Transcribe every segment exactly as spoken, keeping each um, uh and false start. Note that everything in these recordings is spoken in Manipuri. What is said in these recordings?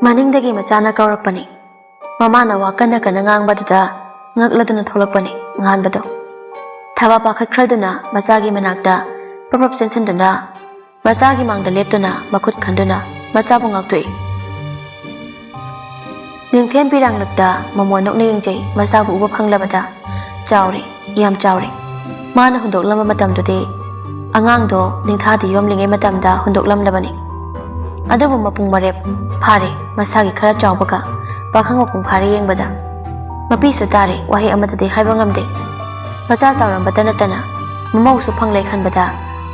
ꯃꯅꯤꯡꯗꯒꯤ ꯃꯆꯥꯅ ꯀꯧꯔꯛꯄꯅꯤ꯫ ꯃꯃꯥꯅ ꯋꯥ ꯀꯟꯅ ꯀꯟꯅ ꯉꯥꯡꯕꯗꯨꯗ ꯉꯛꯂꯗꯨꯅ ꯊꯣꯛꯂꯛꯄꯅꯤ ꯉꯥꯟꯕꯗꯣ꯫ ꯊꯕꯥ ꯄꯥꯈꯠꯈ꯭ꯔꯗꯨꯅ ꯃꯆꯥꯒꯤ ꯃꯅꯥꯛꯇ ꯄ꯭ꯔꯞ ꯄ꯭ꯔꯞ ꯆꯦꯟꯁꯤꯟꯗꯨꯅ ꯃꯆꯥꯒꯤ ꯃꯥꯡꯗ ꯂꯦꯞꯇꯨꯅ ꯃꯈꯨꯠ ꯈꯟꯗꯨꯅ ꯃꯆꯥꯕꯨ ꯉꯥꯛꯊꯣꯛꯏ꯫ ꯅꯤꯡꯊꯦꯝ ꯄꯤꯔꯥꯡꯂꯛꯇ ꯃꯃꯣꯟ ꯅꯣꯛꯅ ꯌꯦꯡꯖꯩ ꯃꯆꯥꯕꯨ ꯎꯕ ꯐꯪꯂꯕꯗ꯫ ꯆꯥꯎꯔꯦ, ꯌꯥꯝ ꯆꯥꯎꯔꯦ꯫ ꯃꯥꯅ ꯍꯨꯟꯗꯣꯛꯂꯝꯕ ꯃꯇꯝꯗꯨꯗꯤ ꯑꯉꯥꯡꯗꯣ ꯅꯤꯡꯊꯥꯗ ꯌꯣꯝꯂꯤꯉꯩ ꯃꯇꯝꯗ ꯍꯨꯟꯗꯣꯛꯂꯝꯂꯕꯅꯤ꯫ ꯑꯗꯨꯕꯨ ꯃꯄꯨꯡ ꯃꯔꯦꯞ ꯐꯥꯔꯦ ꯃꯁꯥꯒꯤ ꯈꯔ ꯆꯥꯎꯕꯒ ꯄꯥꯈꯪ ꯃꯄꯨꯡ ꯐꯥꯔꯦ ꯌꯦꯡꯕꯗ꯫ ꯃꯄꯤꯁꯨ ꯇꯥꯔꯦ ꯋꯥꯍꯩ ꯑꯃꯠꯇꯗꯤ ꯍꯥꯏꯕ ꯉꯝꯗꯦ꯫ ꯃꯆꯥ ꯆꯥꯎꯔꯝꯕꯇ ꯅꯠꯇꯅ ꯃꯃꯧꯁꯨ ꯐꯪꯂꯦ ꯈꯟꯕꯗ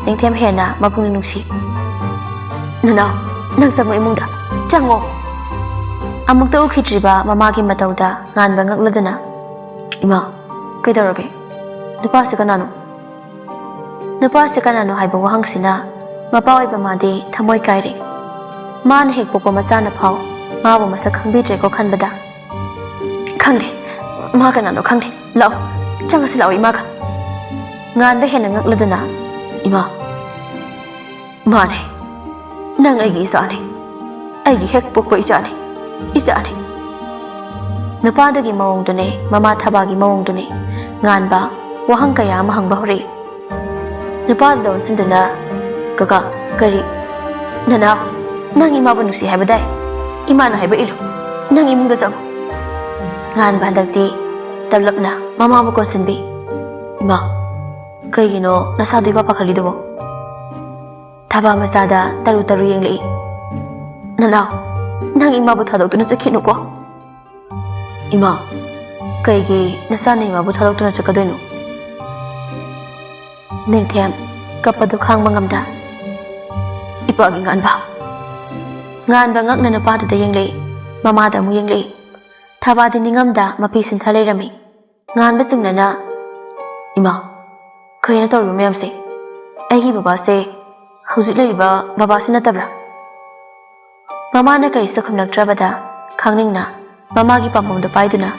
ꯅꯤꯡꯊꯦꯝ ꯍꯦꯟꯅ ꯃꯄꯨꯛꯅꯤꯡ ꯅꯨꯡꯁꯤ꯫ "ꯅꯅꯥꯎ, ꯅꯪ ꯆꯪꯉꯣ ꯏꯃꯨꯡꯗ, ꯆꯪꯉꯣ!" ꯑꯃꯨꯛꯇ ꯎꯈꯤꯗ꯭ꯔꯤꯕ ꯃꯃꯥꯒꯤ ꯃꯇꯧꯗ ꯉꯥꯟꯕ ꯉꯛꯂꯗꯨꯅ, "ꯏꯃꯥ, ꯀꯩꯗꯧꯔꯒꯦ? ꯅꯨꯄꯥꯁꯤ ꯀꯅꯥꯅꯣ?" ꯅꯨꯄꯥꯁꯤ ꯀꯅꯥꯅꯣ ꯍꯥꯏꯕ ꯋꯥꯍꯪꯁꯤꯅ ꯃꯄꯥ ꯑꯣꯏꯕ ꯃꯥꯗꯤ ꯊꯃꯣꯏ ꯀꯥꯏꯔꯦ꯫ ꯃꯥꯅ ꯍꯦꯛ ꯄꯣꯛꯄ ꯃꯆꯥꯅ ꯐꯥꯎ ꯃꯥꯕꯨ ꯃꯁꯛ ꯈꯪꯕꯤꯗ꯭ꯔꯦꯀꯣ ꯈꯟꯕꯗ꯫ "ꯈꯪꯗꯦ, ꯃꯥ ꯀꯅꯥꯅꯣ ꯈꯪꯗꯦ꯫ ꯂꯥꯛꯑꯣ, ꯆꯪꯉꯁꯤ ꯂꯥꯛꯑꯣ ꯏꯃꯥꯒ꯫" ꯉꯥꯟꯕ ꯍꯦꯟꯅ ꯉꯛꯂꯗꯨꯅ, "ꯏꯃꯥ, ꯃꯥꯅꯦ, ꯅꯪ ꯑꯩꯒꯤ ꯏꯆꯥꯅꯦ, ꯑꯩꯒꯤ ꯍꯦꯛ ꯄꯣꯛꯄ ꯏꯆꯥꯅꯦ, ꯏꯆꯥꯅꯦ꯫" ꯅꯨꯄꯥꯗꯨꯒꯤ ꯃꯑꯣꯡꯗꯨꯅꯦ, ꯃꯃꯥ ꯊꯕꯥꯒꯤ ꯃꯑꯣꯡꯗꯨꯅꯦ꯫ ꯉꯥꯟꯕ ꯋꯥꯍꯪ ꯀꯌꯥ ꯑꯃ ꯍꯪꯕ ꯍꯧꯔꯛꯏ꯫ ꯅꯨꯄꯥꯗꯨꯗ ꯑꯣꯟꯁꯤꯟꯗꯨꯅ, "ꯀꯀꯥ, ꯀꯔꯤ? ꯅꯅꯥꯎ, ꯅꯪ ꯏꯃꯥꯕꯨ ꯅꯨꯡꯁꯤ ꯍꯥꯏꯕꯗꯥꯏ? ꯏꯃꯥꯅ ꯍꯥꯏꯕ ꯏꯜꯂꯨ꯫ ꯅꯪ ꯏꯃꯨꯡꯗ ꯆꯪꯉꯨ꯫" ꯉꯥꯟꯕ ꯍꯟꯗꯛꯇꯤ ꯇꯞꯂꯞꯅ ꯃꯃꯥꯕꯨ ꯀꯣꯟꯁꯤꯟꯕꯤ꯫ "ꯏꯃꯥ, ꯀꯩꯒꯤꯅꯣ ꯅꯁꯥꯗꯣ ꯏꯄꯥ ꯄꯥꯈꯠꯂꯤꯗꯨꯕꯣ?" ꯊꯕꯥ ꯃꯆꯥꯗ ꯇꯔꯨ ꯇꯔꯨ ꯌꯦꯡꯂꯛꯏ꯫ "ꯅꯅꯥꯎ, ꯅꯪ ꯏꯃꯥꯕꯨ ꯊꯥꯗꯣꯛꯇꯨꯅ ꯆꯠꯈꯤꯅꯨꯀꯣ꯫" "ꯏꯃꯥ, ꯀꯩꯒꯤ ꯅꯆꯥꯅ ꯏꯃꯥꯕꯨ ꯊꯥꯗꯣꯛꯇꯨꯅ ꯆꯠꯀꯗꯣꯏꯅꯣ?" ꯅꯤꯡꯊꯦꯝ ꯀꯞꯄꯗꯨ ꯈꯥꯡꯕ ꯉꯝꯗ, "ꯏꯄꯥꯒꯤ ꯉꯥꯟꯕ꯫" ꯉꯥꯟꯕ ꯉꯛꯅ ꯅꯨꯄꯥꯗꯨꯗ ꯌꯦꯡꯂꯛꯏ, ꯃꯃꯥꯗ ꯑꯃꯨꯛ ꯌꯦꯡꯂꯛꯏ꯫ ꯊꯕꯥꯗꯤ ꯅꯤꯡꯉꯝꯗ ꯃꯄꯤ ꯁꯤꯟꯊ ꯂꯩꯔꯝꯃꯤ꯫ ꯉꯥꯟꯕ ꯆꯤꯡꯅꯅ, "ꯏꯃꯥ, ꯀꯩꯅꯣ ꯇꯧꯔꯤꯕ ꯃꯌꯥꯝꯁꯦ? ꯑꯩꯒꯤ ꯕꯕꯥꯁꯦ ꯍꯧꯖꯤꯛ ꯂꯩꯔꯤꯕ ꯕꯕꯥꯁꯤ ꯅꯠꯇꯕ꯭ꯔꯥ?" ꯃꯃꯥꯅ ꯀꯔꯤꯁꯨ ꯈꯨꯝꯂꯛꯇ꯭ꯔꯕꯗ ꯈꯪꯅꯤꯡꯅ ꯃꯃꯥꯒꯤ ꯄꯥꯝꯕꯣꯝꯗꯨ ꯄꯥꯏꯗꯨꯅ,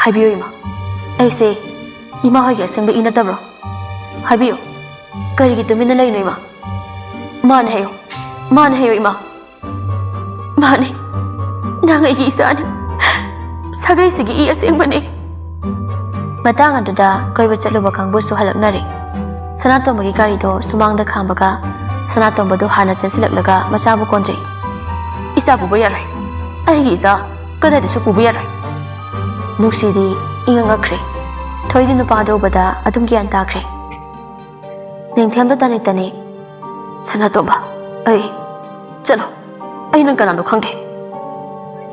"ꯍꯥꯏꯕꯤꯌꯨ ꯏꯃꯥ, ꯑꯩꯁꯦ ꯏꯃꯥ ꯍꯣꯏꯒꯤ ꯑꯁꯦꯡꯕ ꯏ ꯅꯠꯇꯕ꯭ꯔꯣ? ꯍꯥꯏꯕꯤꯌꯨ, ꯀꯔꯤꯒꯤ ꯇꯨꯃꯤꯟꯅ ꯂꯩꯔꯤꯅꯣ ꯏꯃꯥ? ꯃꯥꯅ ꯍꯥꯏꯌꯨ, ꯃꯥꯅ ꯍꯥꯏꯌꯨ ꯏꯃꯥ, ꯃꯥꯅꯤ, ꯅꯪ ꯑꯩꯒꯤ ꯏꯆꯥꯅꯤ꯫ ꯁꯥꯒꯩꯁꯤꯒꯤ ꯏ ꯑꯁꯦꯡꯕꯅꯤ꯫ ꯃꯇꯥꯡ ꯑꯗꯨꯗ ꯀꯣꯏꯕ ꯆꯠꯂꯨꯕ ꯀꯥꯡꯕꯨꯁꯨ ꯍꯜꯂꯛꯅꯔꯦ꯫ ꯁꯅꯥꯇꯣꯝꯕꯒꯤ ꯒꯥꯔꯤꯗꯣ ꯁꯨꯃꯥꯡꯗ ꯈꯥꯝꯕꯒ ꯁꯅꯥꯇꯣꯝꯕꯗꯣ ꯍꯥꯟꯅ ꯆꯦꯟꯁꯤꯜꯂꯛꯂꯒ ꯃꯆꯥꯕꯨ ꯀꯣꯟꯖꯩ꯫ "ꯏꯆꯥ ꯄꯨꯕ ꯌꯥꯔꯣꯏ꯫ ꯑꯩꯒꯤ ꯏꯆꯥ ꯀꯗꯥꯏꯗꯁꯨ ꯄꯨꯕ ꯌꯥꯔꯣꯏ꯫" ꯅꯨꯡꯁꯤꯗꯤ ꯏꯉꯛ ꯉꯛꯈ꯭ꯔꯦ꯫ ꯊꯣꯏꯗꯤ ꯅꯨꯄꯥꯗꯣ ꯎꯕꯗ ꯑꯗꯨꯝ ꯒ꯭ꯌꯥꯟ ꯇꯥꯈ꯭ꯔꯦ꯫ ꯅꯤꯡꯊꯦꯝꯗ ꯇꯅꯤꯛ ꯇꯅꯤꯛ, "ꯁꯅꯥꯇꯣꯝꯕ, ꯑꯩ, ꯆꯠꯂꯣ, ꯑꯩ ꯅꯪ ꯀꯅꯥꯅꯣ ꯈꯪꯗꯦ꯫"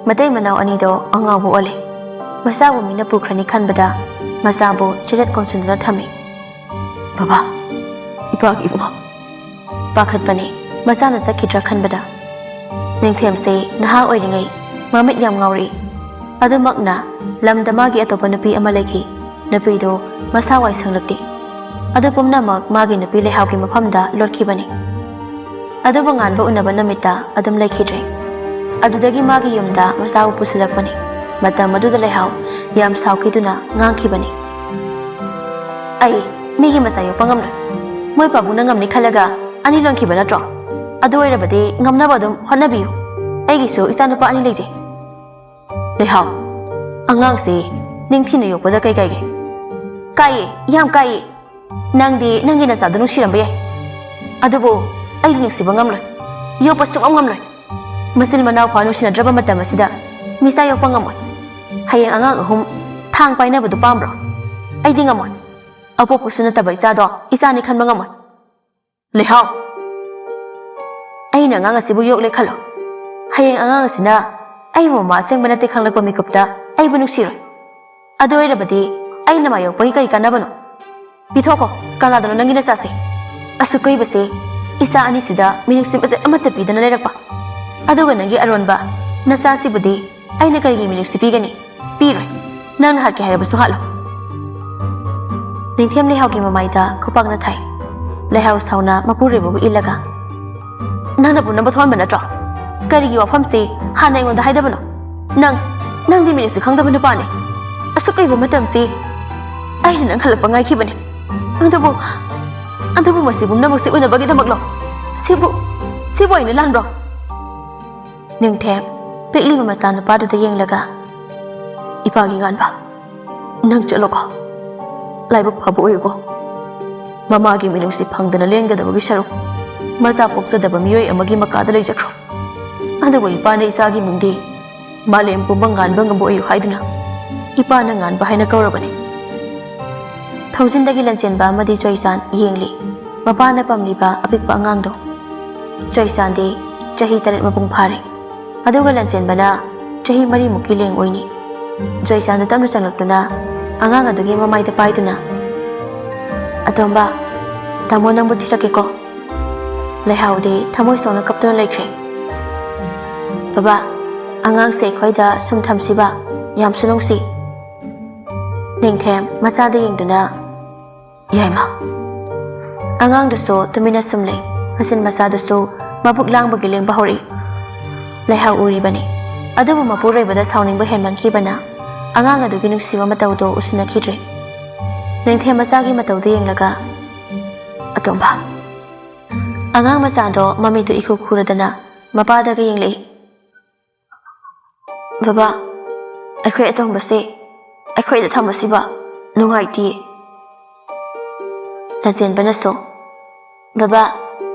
ꯃꯇꯩ ꯃꯅꯥꯎ ꯑꯅꯤꯗꯣ ꯑꯉꯥꯎꯕ ꯑꯣꯜꯂꯦ꯫ ꯃꯆꯥꯕꯨ ꯃꯤꯅ ꯄꯨꯈ꯭ꯔꯅꯤ ꯈꯟꯕꯗ ꯃꯆꯥꯕꯨ ꯆꯦꯖꯠ ꯀꯣꯟꯁꯤꯟꯗꯨꯅ ꯊꯝꯃꯤ꯫ "ꯕꯕꯥ, ꯏꯄꯥꯒꯤ ꯏꯕꯨꯡꯉꯣ꯫" ꯄꯥꯈꯠꯄꯅꯤ ꯃꯆꯥꯅ ꯆꯠꯈꯤꯗ꯭ꯔꯥ ꯈꯟꯕꯗ꯫ ꯅꯤꯡꯊꯦꯝꯁꯦ ꯅꯍꯥ ꯑꯣꯏꯔꯤꯉꯩ ꯃꯃꯤꯠ ꯌꯥꯝ ꯉꯥꯎꯔꯛꯏ꯫ ꯑꯗꯨꯃꯛꯅ ꯂꯝꯗ ꯃꯥꯒꯤ ꯑꯇꯣꯞꯄ ꯅꯨꯄꯤ ꯑꯃ ꯂꯩꯈꯤ꯫ ꯅꯨꯄꯤꯗꯨ ꯃꯁꯥ ꯋꯥꯏ ꯁꯪꯂꯛꯇꯦ꯫ ꯑꯗꯨ ꯄꯨꯝꯅꯃꯛ ꯃꯥꯒꯤ ꯅꯨꯄꯤ ꯂꯩꯍꯥꯎꯒꯤ ꯃꯐꯝꯗ ꯂꯣꯠꯈꯤꯕꯅꯤ꯫ ꯑꯗꯨꯕꯨ ꯉꯥꯟꯕ ꯎꯅꯕ ꯅꯨꯃꯤꯠꯇ ꯑꯗꯨꯝ ꯂꯩꯈꯤꯗ꯭ꯔꯦ꯫ ꯑꯗꯨꯗꯒꯤ ꯃꯥꯒꯤ ꯌꯨꯝꯗ ꯃꯆꯥꯕꯨ ꯄꯨꯁꯤꯜꯂꯛꯄꯅꯤ꯫ ꯃꯇꯝ ꯑꯗꯨꯗ ꯂꯩꯍꯥꯎ ꯌꯥꯝ ꯁꯥꯎꯈꯤꯗꯨꯅ ꯉꯥꯡꯈꯤꯕꯅꯤ꯫ "ꯑꯩ ꯃꯤꯒꯤ ꯃꯆꯥ ꯌꯣꯛꯄ ꯉꯝꯂꯣꯏ꯫ ꯃꯣꯏ ꯄꯥꯕꯨꯡꯅ ꯉꯝꯅꯤ ꯈꯜꯂꯒ ꯑꯅꯤ ꯂꯣꯟꯈꯤꯕ ꯅꯠꯇ꯭ꯔꯣ? ꯑꯗꯨ ꯑꯣꯏꯔꯕꯗꯤ ꯉꯝꯅꯕ ꯑꯗꯨꯝ ꯍꯣꯠꯅꯕꯤꯌꯨ꯫ ꯑꯩꯒꯤꯁꯨ ꯏꯆꯥ ꯅꯨꯄꯥ ꯑꯅꯤ ꯂꯩꯖꯩ꯫" "ꯂꯩꯍꯥꯎ, ꯑꯉꯥꯡꯁꯤ ꯅꯤꯡꯊꯤꯅ ꯌꯣꯛꯄꯗ ꯀꯩ ꯀꯥꯏꯒꯦ?" "ꯀꯥꯏꯌꯦ, ꯌꯥꯝ ꯀꯥꯏꯌꯦ꯫ ꯅꯪꯗꯤ ꯅꯪꯒꯤ ꯅꯆꯥꯗꯨ ꯅꯨꯡꯁꯤꯔꯝꯕ ꯌꯥꯏ, ꯑꯗꯨꯕꯨ ꯑꯩꯗꯤ ꯅꯨꯡꯁꯤꯕ ꯉꯝꯂꯣꯏ, ꯌꯣꯛꯄ ꯁꯨꯡꯉꯝ ꯉꯝꯂꯣꯏ꯫ ꯃꯆꯤꯟ ꯃꯅꯥꯎ ꯐꯥꯎ ꯅꯨꯡꯁꯤꯅꯗ꯭ꯔꯕ ꯃꯇꯝ ꯑꯁꯤꯗ ꯃꯤꯆꯥ ꯌꯣꯛꯄ ꯉꯝꯃꯣꯏ꯫ ꯍꯌꯦꯡ ꯑꯉꯥꯡ ꯑꯍꯨꯝ ꯊꯥꯡ ꯄꯥꯏꯅꯕꯗꯨ ꯄꯥꯝꯕ꯭ꯔꯣ? ꯑꯩꯗꯤ ꯉꯝꯃꯣꯏ꯫ ꯑꯄꯣꯛꯄꯁꯨ ꯅꯠꯇꯕ ꯏꯆꯥꯗꯣ ꯏꯆꯥꯅꯤ ꯈꯟꯕ ꯉꯝꯃꯣꯏ꯫ ꯂꯩꯍꯥꯎ, ꯑꯩꯅ ꯑꯉꯥꯡ ꯑꯁꯤꯕꯨ ꯌꯣꯛꯂꯦ ꯈꯜꯂꯣ꯫ ꯍꯌꯦꯡ ꯑꯉꯥꯡ ꯑꯁꯤꯅ ꯑꯩꯕꯨ ꯃꯃꯥ ꯑꯁꯦꯡꯕ ꯅꯠꯇꯦ ꯈꯪꯂꯛꯄ ꯃꯤꯀꯨꯞꯇ ꯑꯩꯕꯨ ꯅꯨꯡꯁꯤꯔꯣꯏ꯫ ꯑꯗꯨ ꯑꯣꯏꯔꯕꯗꯤ ꯑꯩꯅ ꯃꯥ ꯌꯣꯛꯄꯒꯤ ꯀꯔꯤ ꯀꯥꯟꯅꯕꯅꯣ? ꯄꯤꯊꯣꯛꯈꯣ, ꯀꯅꯥꯗꯅꯣ ꯅꯪꯒꯤ ꯅꯆꯥꯁꯦ? ꯑꯁꯨꯛ ꯀꯨꯏꯕꯁꯦ ꯏꯆꯥ ꯑꯅꯤꯁꯤꯗ ꯃꯤꯅꯨꯡꯁꯤ ꯃꯆꯦꯠ ꯑꯃꯠꯇ ꯄꯤꯗꯅ ꯂꯩꯔꯛꯄ, ꯑꯗꯨꯒ ꯅꯪꯒꯤ ꯑꯔꯣꯟꯕ ꯅꯆꯥꯁꯤꯕꯨꯗꯤ ꯑꯩꯅ ꯀꯔꯤꯒꯤ ꯃꯤꯅꯨꯡꯁꯤ ꯄꯤꯒꯅꯤ? ꯄꯤꯔꯣꯏ꯫ ꯅꯪꯅ ꯍꯥꯠꯀꯦ ꯍꯥꯏꯔꯕꯁꯨ ꯍꯥꯠꯂꯣ꯫" ꯅꯤꯡꯊꯦꯝ ꯂꯩꯍꯥꯎꯒꯤ ꯃꯃꯥꯏꯗ ꯈꯨꯄꯥꯛꯅ ꯊꯥꯏ꯫ ꯂꯩꯍꯥꯎ ꯁꯥꯎꯅ ꯃꯄꯨꯔꯣꯏꯕꯕꯨ ꯏꯜꯂꯒ, "ꯅꯪꯅ ꯄꯨꯝꯅꯃꯛ ꯊꯣꯛꯍꯟꯕ ꯅꯠꯇ꯭ꯔꯣ? ꯀꯔꯤꯒꯤ ꯋꯥꯐꯝꯁꯤ ꯍꯥꯟꯅ ꯑꯩꯉꯣꯟꯗ ꯍꯥꯏꯗꯕꯅꯣ? ꯅꯪ, ꯅꯪꯗꯤ ꯃꯤꯅꯨꯡꯁꯤ ꯈꯪꯗꯕ ꯅꯨꯄꯥꯅꯤ꯫ ꯑꯁꯨꯛ ꯀꯨꯏꯕ ꯃꯇꯝꯁꯤ ꯑꯩꯅ ꯅꯪ ꯍꯜꯂꯛꯄ ꯉꯥꯏꯈꯤꯕꯅꯤ꯫ ꯑꯗꯨꯕꯨ, ꯑꯗꯨꯕꯨ ꯃꯁꯤ ꯄꯨꯝꯅꯃꯛꯁꯤ ꯎꯅꯕꯒꯤꯗꯃꯛꯂꯣ? ꯁꯤꯕꯨ, ꯁꯤꯕꯨ ꯑꯩꯅ ꯂꯥꯟꯕ꯭ꯔꯣ?" ꯅꯤꯡꯊꯦꯝ ꯄꯤꯛꯂꯤꯕ ꯃꯆꯥꯅꯨꯄꯥꯗꯨꯗ ꯌꯦꯡꯂꯒ, "ꯏꯄꯥꯒꯤ ꯉꯥꯟꯕ, ꯅꯪ ꯆꯠꯂꯣꯀꯣ꯫ ꯂꯥꯏꯕꯛ ꯐꯕ ꯑꯣꯏꯌꯨꯀꯣ꯫ ꯃꯃꯥꯒꯤ ꯃꯤꯅꯨꯡꯁꯤ ꯐꯪꯗꯅ ꯂꯦꯟꯒꯗꯕꯒꯤ ꯁꯔꯨꯛ, ꯃꯆꯥ ꯄꯣꯛꯆꯗꯕ ꯃꯤꯑꯣꯏ ꯑꯃꯒꯤ ꯃꯀꯥꯗ ꯂꯩꯖꯈ꯭ꯔꯣ꯫ ꯑꯗꯨꯕꯨ ꯏꯄꯥꯅ ꯏꯆꯥꯒꯤ ꯃꯤꯡꯗꯤ ꯃꯥꯂꯦꯝ ꯄꯨꯝꯕ ꯉꯥꯟꯕ ꯉꯝꯕ ꯑꯣꯏꯌꯨ ꯍꯥꯏꯗꯨꯅ ꯏꯄꯥꯅ ꯉꯥꯟꯕ ꯍꯥꯏꯅ ꯀꯧꯔꯕꯅꯤ꯫" ꯊꯧꯖꯤꯟꯗꯒꯤ ꯂꯟꯆꯦꯟꯕ ꯑꯃꯗꯤ ꯆꯣꯏꯆꯥꯟ ꯌꯦꯡꯂꯤ꯫ ꯃꯄꯥꯅ ꯄꯝꯂꯤꯕ ꯑꯄꯤꯛꯄ ꯑꯉꯥꯡꯗꯣ꯫ ꯆꯣꯏꯆꯥꯟꯗꯤ ꯆꯍꯤ ꯇꯔꯦꯠ ꯃꯄꯨꯡ ꯐꯥꯔꯦ꯫ ꯑꯗꯨꯒ ꯂꯟꯆꯦꯟꯕꯅ ꯆꯍꯤ ꯃꯔꯤꯃꯨꯛꯀꯤ ꯂꯦꯡ ꯑꯣꯏꯅꯤ꯫ ꯆꯣꯏꯆꯥꯟꯗ ꯇꯞꯅ ꯆꯪꯂꯛꯇꯨꯅ ꯑꯉꯥꯡ ꯑꯗꯨꯒꯤ ꯃꯃꯥꯏꯗ ꯄꯥꯏꯗꯨꯅ, "ꯑꯇꯣꯝꯕ, ꯇꯥꯃꯣ ꯅꯪꯕꯨ ꯊꯤꯔꯛꯀꯦꯀꯣ꯫" ꯂꯩꯍꯥꯎꯗꯤ ꯊꯃꯣꯏ ꯁꯣꯛꯅ ꯀꯞꯇꯨꯅ ꯂꯩꯈ꯭ꯔꯦ꯫ "ꯕꯕꯥ, ꯑꯉꯥꯡꯁꯦ ꯑꯩꯈꯣꯏꯗ ꯁꯨꯝ ꯊꯝꯁꯤꯕ, ꯌꯥꯝꯁꯨ ꯅꯨꯡꯁꯤ꯫" ꯅꯤꯡꯊꯦꯝ ꯃꯆꯥꯗ ꯌꯦꯡꯗꯨꯅ, "ꯌꯥꯏꯃ꯫" ꯑꯉꯥꯡꯗꯨꯁꯨ ꯇꯨꯃꯤꯟꯅ ꯁꯨꯝ ꯂꯩ꯫ ꯃꯆꯤꯟ ꯃꯆꯥꯗꯨꯁꯨ ꯃꯕꯨꯛ ꯂꯥꯡꯕꯒꯤ ꯂꯦꯡꯕ ꯍꯧꯔꯛꯏ꯫ ꯂꯩꯍꯥꯎ ꯎꯔꯤꯕꯅꯤ꯫ ꯑꯗꯨꯕꯨ ꯃꯄꯨꯔꯣꯏꯕꯗ ꯁꯥꯎꯅꯤꯡꯕ ꯍꯦꯟꯃꯟꯈꯤꯕꯅ ꯑꯉꯥꯡ ꯑꯗꯨꯒꯤ ꯅꯨꯡꯁꯤꯕ ꯃꯇꯧꯗꯣ ꯎꯁꯤꯟꯅꯈꯤꯗ꯭ꯔꯦ꯫ ꯅꯤꯡꯊꯦꯝ ꯃꯆꯥꯒꯤ ꯃꯇꯧꯗ ꯌꯦꯡꯂꯒ, "ꯑꯇꯣꯝꯕ꯫" ꯑꯉꯥꯡ ꯃꯆꯥꯗꯣ ꯃꯃꯤꯠꯇꯨ ꯏꯈꯨ ꯈꯨꯔꯗꯅ ꯃꯄꯥꯗꯒ ꯌꯦꯡꯂꯛꯏ꯫ "ꯕꯕꯥ, ꯑꯩꯈꯣꯏ ꯑꯇꯣꯝꯕꯁꯦ ꯑꯩꯈꯣꯏꯗ ꯊꯝꯃꯁꯤꯕ, ꯅꯨꯡꯉꯥꯏꯇꯤꯌꯦ꯫" ꯂꯟꯆꯦꯟꯕꯅꯁꯨ, "ꯕꯕꯥ,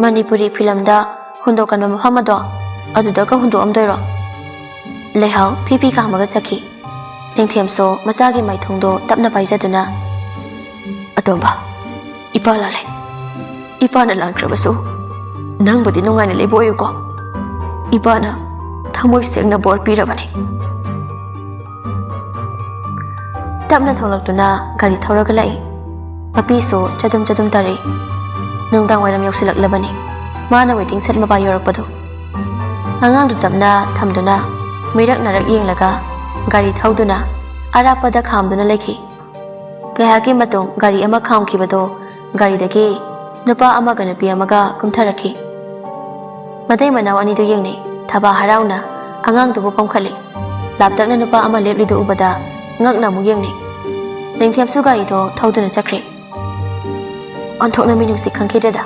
ꯃꯅꯤꯄꯨꯔꯤ ꯐꯤꯂꯝꯗ ꯍꯨꯟꯗꯣꯛꯀꯟꯕ ꯃꯐꯝ ꯑꯗꯣ ꯑꯗꯨꯗꯒ ꯍꯨꯟꯗꯣꯛꯑꯝꯗꯣꯏꯔꯣ?" ꯂꯩꯍꯥꯎ ꯐꯤ ꯐꯤ ꯀꯥꯝꯃꯒ ꯆꯠꯈꯤ꯫ ꯅꯤꯡꯊꯦꯝꯁꯨ ꯃꯆꯥꯒꯤ ꯃꯥꯏꯊꯣꯡꯗꯣ ꯇꯞꯅ ꯄꯥꯏꯖꯗꯨꯅ, "ꯑꯇꯣꯝꯕ, ꯏꯄꯥ ꯂꯥꯜꯂꯦ꯫ ꯏꯄꯥꯅ ꯂꯥꯟꯈ꯭ꯔꯕꯁꯨ ꯅꯪꯕꯨꯗꯤ ꯅꯨꯡꯉꯥꯏꯅ ꯂꯩꯕ ꯑꯣꯏꯌꯨꯀꯣ꯫ ꯏꯄꯥꯅ ꯊꯃꯣꯏ ꯁꯦꯡꯅ ꯕꯣꯔ ꯄꯤꯔꯕꯅꯤ꯫" ꯇꯞꯅ ꯊꯣꯛꯂꯛꯇꯨꯅ ꯒꯥꯔꯤ ꯊꯧꯔꯒ ꯂꯥꯛꯏ꯫ ꯃꯄꯤꯁꯨ ꯆꯗꯨꯝ ꯆꯗꯨꯝ ꯇꯥꯔꯛꯏ꯫ ꯅꯨꯡꯗꯥꯡ ꯋꯥꯏꯔꯝ ꯌꯧꯁꯤꯜꯂꯛꯂꯕꯅꯤ꯫ ꯃꯥꯅ ꯋꯦꯇꯤꯡ ꯁꯦꯠ ꯃꯄꯥ ꯌꯧꯔꯛꯄꯗꯣ꯫ ꯑꯉꯥꯡꯗꯨ ꯇꯞꯅ ꯊꯝꯗꯨꯅ ꯃꯤꯔꯛ ꯅꯥꯔꯛ ꯌꯦꯡꯂꯒ ꯒꯥꯔꯤ ꯊꯧꯗꯨꯅ ꯑꯔꯥꯞꯄꯗ ꯈꯥꯝꯗꯨꯅ ꯂꯩꯈꯤ꯫ ꯉꯥꯏꯍꯥꯛꯀꯤ ꯃꯇꯨꯡ ꯒꯥꯔꯤ ꯑꯃ ꯈꯥꯝꯈꯤꯕꯗꯣ ꯒꯥꯔꯤꯗꯒꯤ ꯅꯨꯄꯥ ꯑꯃꯒ ꯅꯨꯄꯤ ꯑꯃꯒ ꯀꯨꯝꯊꯔꯛꯈꯤ꯫ ꯃꯇꯩ ꯃꯅꯥꯎ ꯑꯅꯤꯗꯨ ꯌꯦꯡꯅꯩ꯫ ꯊꯕꯥ ꯍꯔꯥꯎꯅ ꯑꯉꯥꯡꯗꯨꯕꯨ ꯄꯝꯈꯠꯂꯤ꯫ ꯂꯥꯞꯇꯛꯅ ꯅꯨꯄꯥ ꯑꯃ ꯂꯦꯞꯂꯤꯗꯨ ꯎꯕꯗ ꯉꯛꯅ ꯑꯃꯨꯛ ꯌꯦꯡꯅꯩ꯫ ꯅꯤꯡꯊꯦꯝꯁꯨ ꯒꯥꯔꯤꯗꯣ ꯊꯧꯗꯨꯅ ꯆꯠꯈ꯭ꯔꯦ꯫ ꯑꯣꯟꯊꯣꯛꯅ ꯃꯤꯅꯨꯡꯁꯤ ꯈꯪꯈꯤꯗ꯭ꯔꯦꯗ꯫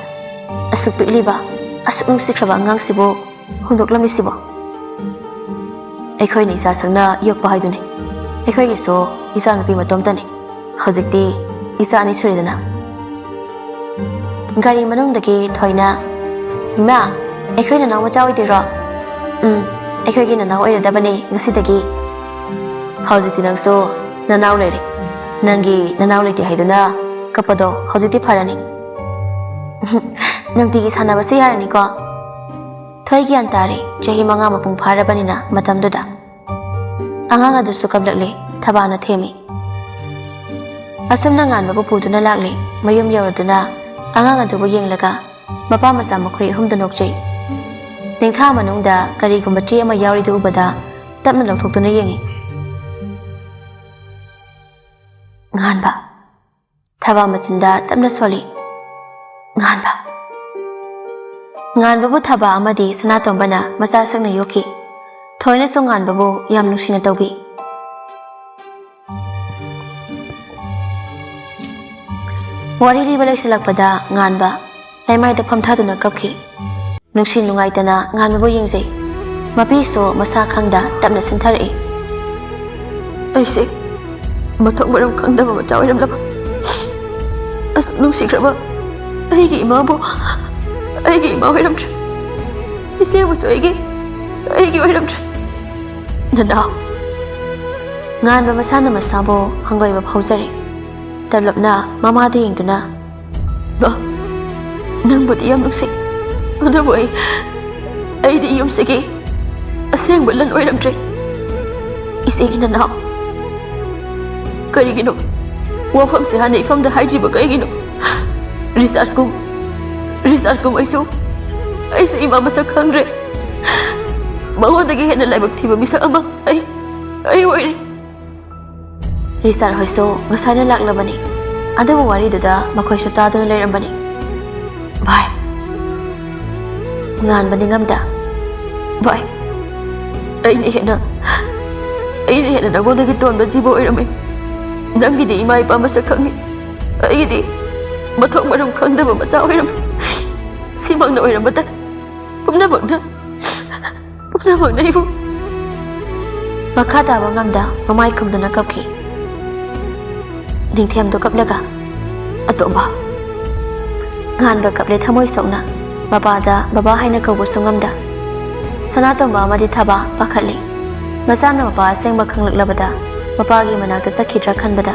ꯑꯁꯨꯛ ꯄꯤꯛꯂꯤꯕ, ꯑꯁꯨꯛ ꯅꯨꯡꯁꯤꯈ꯭ꯔꯕ ꯑꯉꯥꯡꯁꯤꯕꯨ ꯍꯨꯟꯗꯣꯛꯂꯝꯃꯤꯁꯤꯕꯣ? ꯑꯩꯈꯣꯏꯅ ꯏꯆꯥ ꯁꯛꯅ ꯌꯣꯛꯄ ꯍꯥꯏꯗꯨꯅꯤ꯫ ꯑꯩꯈꯣꯏꯒꯤꯁꯨ ꯏꯆꯥꯅꯨꯄꯤ ꯃꯇꯣꯝꯇꯅꯤ꯫ ꯍꯧꯖꯤꯛꯇꯤ ꯏꯆꯥ ꯑꯅꯤ ꯁꯨꯔꯦꯗꯅ꯫ ꯒꯥꯔꯤ ꯃꯅꯨꯡꯗꯒꯤ ꯊꯣꯏꯅ, "ꯏꯃꯥ, ꯑꯩꯈꯣꯏ ꯅꯅꯥꯎ ꯃꯆꯥ ꯑꯣꯏꯗꯣꯏꯔꯣ?" "ꯎꯝ, ꯑꯩꯈꯣꯏꯒꯤ ꯅꯅꯥꯎ ꯑꯣꯏꯔꯗꯕꯅꯤ ꯉꯁꯤꯗꯒꯤ꯫ ꯍꯧꯖꯤꯛꯇꯤ ꯅꯪꯁꯨ ꯅꯅꯥꯎ ꯂꯩꯔꯦ꯫ ꯅꯪꯒꯤ ꯅꯅꯥꯎ ꯂꯩꯇꯦ ꯍꯥꯏꯗꯨꯅ ꯀꯞꯄꯗꯣ ꯍꯧꯖꯤꯛꯇꯤ ꯐꯔꯅꯤ꯫ ꯅꯨꯡꯇꯤꯒꯤ ꯁꯥꯟꯅꯕꯁꯨ ꯌꯥꯔꯅꯤꯀꯣ?" ꯊꯣꯏ ꯒ꯭ꯌꯥꯟ ꯇꯥꯔꯦ꯫ ꯆꯍꯤ ꯃꯉꯥ ꯃꯄꯨꯡ ꯐꯥꯔꯕꯅꯤꯅ ꯃꯇꯝꯗꯨꯗ꯫ ꯑꯉꯥꯡ ꯑꯗꯨꯁꯨ ꯀꯞꯂꯛꯂꯦ꯫ ꯊꯕꯥꯅ ꯊꯦꯝꯃꯤ꯫ ꯑꯁꯨꯝꯅ ꯉꯥꯟꯕꯕꯨ ꯄꯨꯗꯨꯅ ꯂꯥꯛꯂꯦ꯫ ꯃꯌꯨꯝ ꯌꯧꯔꯗꯨꯅ ꯑꯉꯥꯡ ꯑꯗꯨꯕꯨ ꯌꯦꯡꯂꯒ ꯃꯄꯥ ꯃꯆꯥ ꯃꯈꯣꯏ ꯑꯍꯨꯝꯗ ꯅꯣꯛꯆꯩ꯫ ꯅꯤꯡꯊꯥ ꯃꯅꯨꯡꯗ ꯀꯔꯤꯒꯨꯝꯕ ꯆꯦ ꯑꯃ ꯌꯥꯎꯔꯤꯗꯨ ꯎꯕꯗ ꯇꯞꯅ ꯂꯧꯊꯣꯛꯇꯨꯅ ꯌꯦꯡꯉꯤ꯫ "ꯉꯥꯟꯕ!" ꯊꯕꯥ ꯃꯆꯤꯟꯗ ꯇꯞꯅ ꯁꯣꯜꯂꯤ꯫ "ꯉꯥꯟꯕ!" ꯉꯥꯟꯕꯕꯨ ꯊꯕꯥ ꯑꯃꯗꯤ ꯁꯅꯥꯇꯣꯝꯕꯅ ꯃꯆꯥ ꯁꯛꯅ ꯌꯣꯛꯈꯤ꯫ ꯊꯣꯏꯅꯁꯨ ꯉꯥꯟꯕꯕꯨ ꯌꯥꯝ ꯅꯨꯡꯁꯤꯅ ꯇꯧꯕꯤ꯫ ꯋꯥꯔꯤ ꯂꯤꯕ ꯂꯣꯏꯁꯤꯜꯂꯛꯄꯗ ꯉꯥꯟꯕ ꯂꯩꯃꯥꯏꯗ ꯐꯝꯊꯗꯨꯅ ꯀꯞꯈꯤ꯫ ꯅꯨꯡꯁꯤ ꯅꯨꯡꯉꯥꯏꯇꯅ ꯉꯥꯟꯕꯕꯨ ꯌꯦꯡꯖꯩ꯫ ꯃꯄꯤꯁꯨ ꯃꯁꯥ ꯈꯪꯗ ꯇꯞꯅ ꯁꯤꯟꯊꯔꯛꯏ꯫ "ꯑꯩꯁꯦ ꯃꯊꯧ ꯃꯔꯝ ꯈꯪꯗꯕ ꯃꯆꯥ ꯑꯣꯏꯔꯝꯂꯕ? ꯑꯁꯨꯛ ꯅꯨꯡꯁꯤꯈ꯭ꯔꯕ ꯑꯩꯒꯤ ꯏꯃꯥꯕꯨ ꯑꯩꯒꯤ ꯏꯃꯥ ꯑꯣꯏꯔꯝꯗ꯭ꯔꯦ꯫ ꯏꯆꯦꯕꯨꯁꯨ ꯑꯩꯒꯤ, ꯑꯩꯒꯤ ꯑꯣꯏꯔꯝꯗ꯭ꯔꯦ꯫ ꯅꯅꯥꯎ!" ꯉꯥꯟꯕ ꯃꯁꯥꯅ ꯃꯁꯥꯕꯨ ꯍꯪꯒꯣꯏꯕ ꯐꯥꯎꯖꯔꯦ꯫ ꯇꯞꯂꯞꯅ ꯃꯃꯥꯗ ꯌꯦꯡꯗꯨꯅ, "ꯃꯥ, ꯅꯪꯕꯨꯗꯤ ꯌꯥꯝ ꯅꯨꯡꯁꯤ, ꯑꯗꯨꯕꯨ ꯑꯩ, ꯑꯩꯗꯤ ꯌꯨꯝꯁꯤꯒꯤ ꯑꯁꯦꯡꯕ ꯂꯟ ꯑꯣꯏꯔꯝꯗ꯭ꯔꯦ꯫ ꯏꯆꯦꯒꯤ ꯅꯅꯥꯎ꯫ ꯀꯔꯤꯒꯤꯅꯣ ꯋꯥꯐꯝꯁꯦ ꯍꯥꯟꯅ ꯏꯐꯝꯗ ꯍꯥꯏꯗ꯭ꯔꯤꯕ ꯀꯩꯒꯤꯅꯣ? ꯔꯤꯆꯥꯔꯗ ꯀꯨꯝ, ꯔꯤꯆꯥꯔꯗ ꯀꯨꯝ ꯑꯩꯁꯨ, ꯑꯩꯁꯨ ꯏꯃꯥ ꯃꯁꯛ ꯈꯪꯗ꯭ꯔꯦ꯫ ꯃꯉꯣꯟꯗꯒꯤ ꯍꯦꯟꯅ ꯂꯥꯏꯕꯛ ꯊꯤꯕ ꯃꯤꯁꯛ ꯑꯃ ꯑꯩ, ꯑꯩ ꯑꯣꯏꯔꯦ꯫" ꯔꯤꯆꯥꯔꯗ ꯍꯣꯏꯁꯨ ꯉꯁꯥꯏꯅ ꯂꯥꯛꯂꯕꯅꯤ, ꯑꯗꯨꯕꯨ ꯋꯥꯔꯤꯗꯨꯗ ꯃꯈꯣꯏꯁꯨ ꯇꯥꯗꯨꯅ ꯂꯩꯔꯝꯕꯅꯤ꯫ "ꯚꯥꯏ꯫" ꯉꯥꯟꯕ ꯅꯤꯡꯉꯝꯗ, "ꯚꯥꯏ, ꯑꯩꯅ ꯍꯦꯟꯅ, ꯑꯩꯅ ꯍꯦꯟꯅ ꯅꯉꯣꯟꯗꯒꯤ ꯇꯣꯟꯕ ꯖꯤꯕ ꯑꯣꯏꯔꯝꯃꯤ꯫ ꯅꯪꯒꯤꯗꯤ ꯏꯃꯥ ꯏꯄꯥ ꯃꯁꯛ ꯈꯪꯉꯤ, ꯑꯩꯒꯤꯗꯤ ꯃꯊꯧ ꯃꯔꯝ ꯈꯪꯗꯕ ꯃꯆꯥ ꯑꯣꯏꯔꯝꯃꯤ꯫ ꯁꯤꯃꯛꯅ ꯑꯣꯏꯔꯝꯕ ꯇꯥꯏ꯫ ꯄꯨꯝꯅꯃꯛꯅ, ꯅꯪꯕꯨ ꯅꯩꯕꯨ꯫ ꯃꯈꯥ ꯇꯥꯕ ꯉꯝꯗ ꯃꯃꯥꯏ ꯈꯨꯝꯗꯨꯅ ꯀꯞꯈꯤ꯫ ꯅꯤꯡꯊꯦꯝꯗꯣ ꯀꯞꯂꯒ, "ꯑꯇꯣꯝꯕ꯫" ꯉꯥꯟꯕ ꯀꯞꯂꯦ ꯊꯃꯣꯏ ꯁꯣꯛꯅ꯫ ꯃꯄꯥꯗ ꯕꯕꯥ ꯍꯥꯏꯅ ꯀꯧꯕꯁꯨ ꯉꯝꯗ꯫ ꯁꯅꯥꯇꯣꯝꯕ ꯑꯃꯗꯤ ꯊꯕꯥ ꯄꯥꯈꯠꯂꯤ꯫ ꯃꯆꯥꯅ ꯃꯄꯥ ꯑꯁꯦꯡꯕ ꯈꯪꯂꯛꯂꯕꯗ ꯃꯄꯥꯒꯤ ꯃꯅꯥꯛꯇ ꯆꯠꯈꯤꯗ꯭ꯔꯥ ꯈꯟꯕꯗ,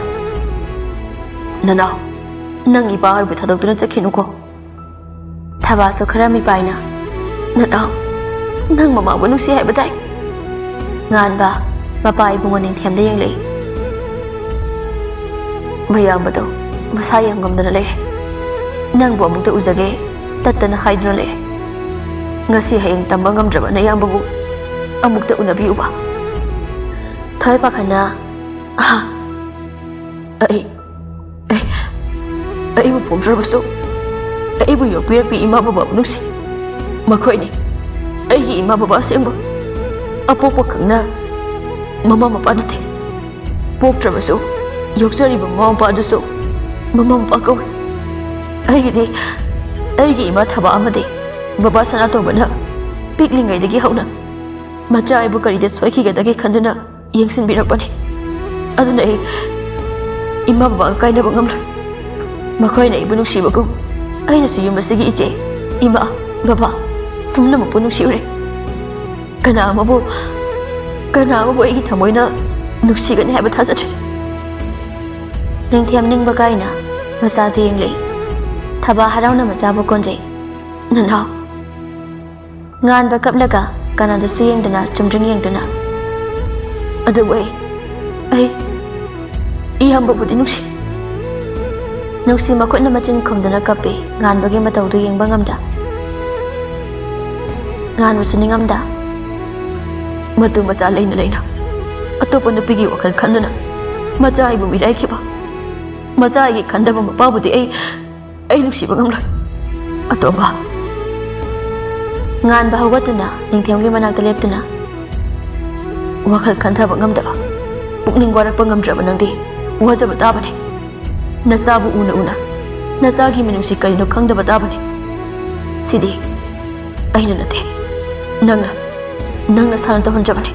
"ꯅꯅꯥꯎ, ꯅꯪ ꯏꯄꯥ ꯍꯥꯏꯕꯨ ꯊꯥꯗꯣꯛꯇꯨꯅ ꯆꯠꯈꯤꯅꯨꯀꯣ꯫" ꯊꯕꯥꯁꯨ ꯈꯔ ꯃꯤꯄꯥꯏꯅ, "ꯅꯅꯥꯎ, ꯅꯪ ꯃꯃꯥꯕꯨ ꯅꯨꯡꯁꯤ ꯍꯥꯏꯕ ꯇꯥꯏ꯫" ꯉꯥꯟꯕ ꯃꯄꯥ ꯏꯕꯨꯡꯉꯣ ꯅꯤꯡꯊꯦꯝꯗ ꯌꯦꯡꯂꯛꯏ꯫ "ꯃꯌꯥꯝꯕꯗꯣ ꯃꯁꯥ ꯌꯥꯝ ꯉꯝꯗꯅ ꯂꯩꯔꯦ꯫ ꯅꯪꯕꯨ ꯑꯃꯨꯛꯇ ꯎꯖꯒꯦ ꯇꯠꯇꯅ ꯍꯥꯏꯗꯨꯅ ꯂꯩꯔꯦ꯫ ꯉꯁꯤ ꯍꯌꯦꯡ ꯇꯝꯕ ꯉꯝꯗ꯭ꯔꯕ ꯅꯌꯥꯝꯕꯕꯨ ꯑꯃꯨꯛꯇ ꯎꯅꯕꯤꯌꯨꯕ꯫" ꯊꯣꯏ ꯄꯥꯈꯠꯅ, "ꯑꯍꯥ, ꯑꯩ, ꯑꯩ, ꯑꯩꯕꯨ ꯄꯣꯛꯆꯔꯕꯁꯨ ꯑꯩꯕꯨ ꯌꯣꯛꯄꯤꯔꯛꯄꯤ ꯏꯃꯥ ꯕꯕꯥꯕꯨ ꯅꯨꯡꯁꯤ꯫ ꯃꯈꯣꯏꯅꯤ ꯑꯩꯒꯤ ꯏꯃꯥ ꯕꯕꯥ ꯑꯁꯦꯡꯕ꯫ ꯑꯄꯣꯛꯄ ꯈꯛꯅ ꯃꯃꯥ ꯃꯄꯥ ꯅꯠꯇꯦ꯫ ꯄꯣꯛꯇ꯭ꯔꯕꯁꯨ ꯌꯣꯛꯆꯔꯤꯕ ꯃꯃꯥ ꯃꯄꯥ ꯑꯗꯨꯁꯨ ꯃꯃꯥ ꯃꯄꯥ ꯀꯧꯏ꯫ ꯑꯩꯒꯤꯗꯤ ꯑꯩꯒꯤ ꯏꯃꯥ ꯊꯕꯥ ꯑꯃꯗꯤ ꯕꯕꯥ ꯁꯅꯥꯇꯣꯝꯕꯅ ꯄꯤꯛꯂꯤꯉꯩꯗꯒꯤ ꯍꯧꯅ ꯃꯆꯥ ꯑꯩꯕꯨ ꯀꯔꯤꯗ ꯁꯣꯏꯈꯤꯒꯗꯒꯦ ꯈꯟꯗꯨꯅ ꯌꯦꯡꯁꯤꯟꯕꯤꯔꯛꯄꯅꯤ꯫ ꯑꯗꯨꯅ ꯑꯩ ꯏꯃꯥ ꯕꯕꯥꯒ ꯀꯥꯏꯅꯕ ꯉꯝꯂꯣꯏ꯫ ꯃꯈꯣꯏꯅ ꯑꯩꯕꯨ ꯅꯨꯡꯁꯤꯕꯒꯨꯝ ꯑꯩꯅꯁꯨ ꯌꯨꯝ ꯑꯁꯤꯒꯤ ꯏꯆꯦ, ꯏꯃꯥ, ꯕꯕꯥ ꯄꯨꯝꯅꯃꯛꯄꯨ ꯅꯨꯡꯁꯤꯎꯔꯦ꯫ ꯀꯅꯥ ꯑꯃꯕꯨ, ꯀꯅꯥ ꯑꯃꯕꯨ ꯑꯩꯒꯤ ꯊꯃꯣꯏꯅ ꯅꯨꯡꯁꯤꯒꯅꯤ ꯍꯥꯏꯕ ꯊꯥꯖꯗ꯭ꯔꯦ꯫" ꯅꯤꯡꯊꯦꯝ ꯅꯤꯡꯕ ꯀꯥꯏꯅ ꯃꯆꯥꯗ ꯌꯦꯡꯂꯛꯏ꯫ ꯊꯕꯥ ꯍꯔꯥꯎꯅ ꯃꯆꯥꯕꯨ ꯀꯣꯟꯖꯩ꯫ "ꯅꯅꯥꯎ꯫" ꯉꯥꯟꯕ ꯀꯞꯂꯒ ꯀꯅꯥꯗꯁꯨ ꯌꯦꯡꯗꯅ ꯆꯨꯝꯗ꯭ꯔꯤꯡ ꯌꯦꯡꯗꯨꯅ, "ꯑꯗꯨꯕꯨ ꯑꯩ, ꯑꯩ ꯏꯌꯥꯝꯕꯕꯨꯗꯤ ꯅꯨꯡꯁꯤ꯫" ꯅꯨꯡꯁꯤ ꯃꯈꯨꯠꯅ ꯃꯆꯤꯟ ꯈꯨꯝꯗꯨꯅ ꯀꯞꯄꯤ꯫ ꯉꯥꯟꯕꯒꯤ ꯃꯇꯧꯗꯨ ꯌꯦꯡꯕ ꯉꯝꯗ꯫ ꯉꯥꯟꯕꯁꯨ ꯅꯤꯡꯉꯝꯗ꯫ "ꯃꯇꯨ ꯃꯆꯥ ꯂꯩꯅ ꯂꯩꯅ ꯑꯇꯣꯞꯄ ꯅꯨꯄꯤꯒꯤ ꯋꯥꯈꯜ ꯈꯟꯗꯨꯅ ꯃꯆꯥ ꯑꯩꯕꯨ ꯃꯤꯔꯥꯏꯈꯤꯕ, ꯃꯆꯥ ꯑꯩꯒꯤ ꯈꯟꯗꯕ ꯃꯄꯥꯕꯨꯗꯤ ꯑꯩ, ꯑꯩ ꯅꯨꯡꯁꯤꯕ ꯉꯝꯂꯣꯏ꯫ ꯑꯇꯣꯝꯕ꯫" ꯉꯥꯟꯕ ꯍꯧꯒꯠꯇꯨꯅ ꯅꯤꯡꯊꯦꯝꯒꯤ ꯃꯅꯥꯛꯇ ꯂꯦꯞꯇꯨꯅ, "ꯋꯥꯈꯜ ꯈꯟꯊꯕ ꯉꯝꯗꯕ, ꯄꯨꯛꯅꯤꯡ ꯋꯥꯔꯛꯄ ꯉꯝꯗ꯭ꯔꯕ ꯅꯪꯗꯤ ꯋꯥꯖꯕ ꯇꯥꯕꯅꯤ꯫ ꯅꯆꯥꯕꯨ ꯎꯅ ꯎꯅ ꯅꯆꯥꯒꯤ ꯃꯤꯅꯨꯡꯁꯤ ꯀꯔꯤꯅꯣ ꯈꯪꯗꯕ ꯇꯥꯕꯅꯤ꯫ ꯁꯤꯗꯤ ꯑꯩꯅ ꯅꯠꯇꯦ, ꯅꯪꯅ, ꯅꯪ ꯅꯁꯥꯅ ꯇꯧꯍꯟꯖꯕꯅꯦ꯫